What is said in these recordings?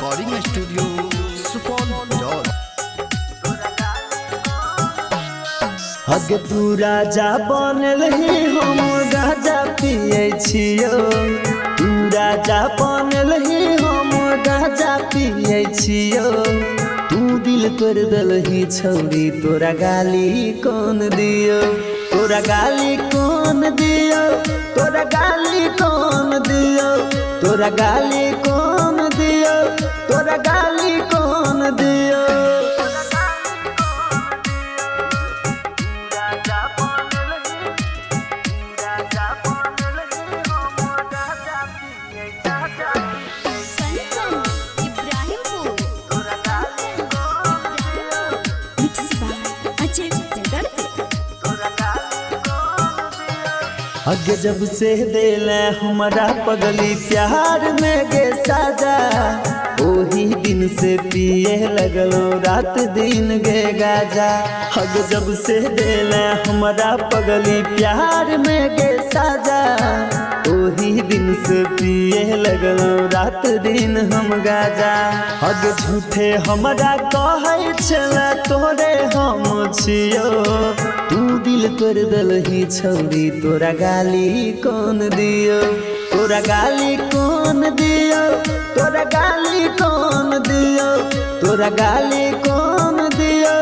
Recording studio Supaul dot. हग तू राजा बनल ही हम गाजा पिए छियो। तू राजा बनल ही हम गाजा पिए छियो। तू दिल तोड़ देलही छौरी तोरा गाली कौन दियो। तोरा गाली कौन दियो। तोरा गाली कौन दियो। तोरा गाली कौन दियो। तोरा गाली कौन दियो। Kanchan Ibrahimpur. Mix by Ajay Jagarte. अग जब से देले हमारा पगली प्यार में गे साजा, ओही दिन से पिए लगलो रात दिन गे गाजा। हग जब से देले हमारा पगली प्यार में गे साजा, ओही दिन से पिए लगलो रात दिन हम गाजा। हग झूठे हमरा कहै छले तोरे हम छियो। तू दिल तोड़ देलही छौरी तोरा गाली कौन दियो। तोरा गाली कौन दियो। तोरा गाली कौन दियो। तोरा गाली कौन दियो।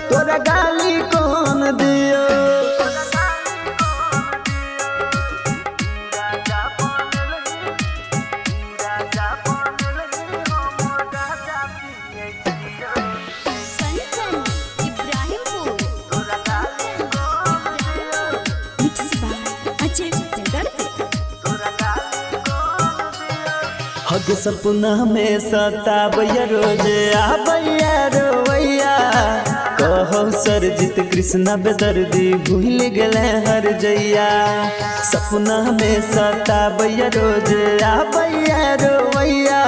तोरा गाली कौन दियो। Kanchan Ibrahimpur. Mix by Ajay Jagarte. हग सपना में सताबैया रोज आबैया रोवैया। कहो सरजित कृष्णा बेदर्दी भूल गेले हर जैया। सपना में सताबैया रोज आबैया रोवैया।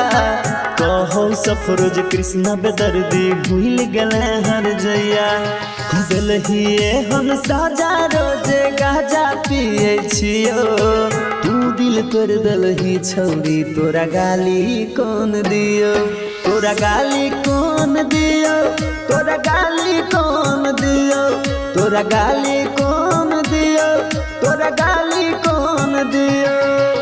कहो सफरोज कृष्णा बेदर्दी भूल गेले हर जैया। दिलहिए हम साजा रोज गाजा पिए छियो। तू दिल तोड़ देलही छौरी तोरा गाली कौन दियो। तोरा गाली कौन दियो। तोरा गाली कौन दियो। तोरा गाली कौन दियो। तोरा गाली कौन दियो।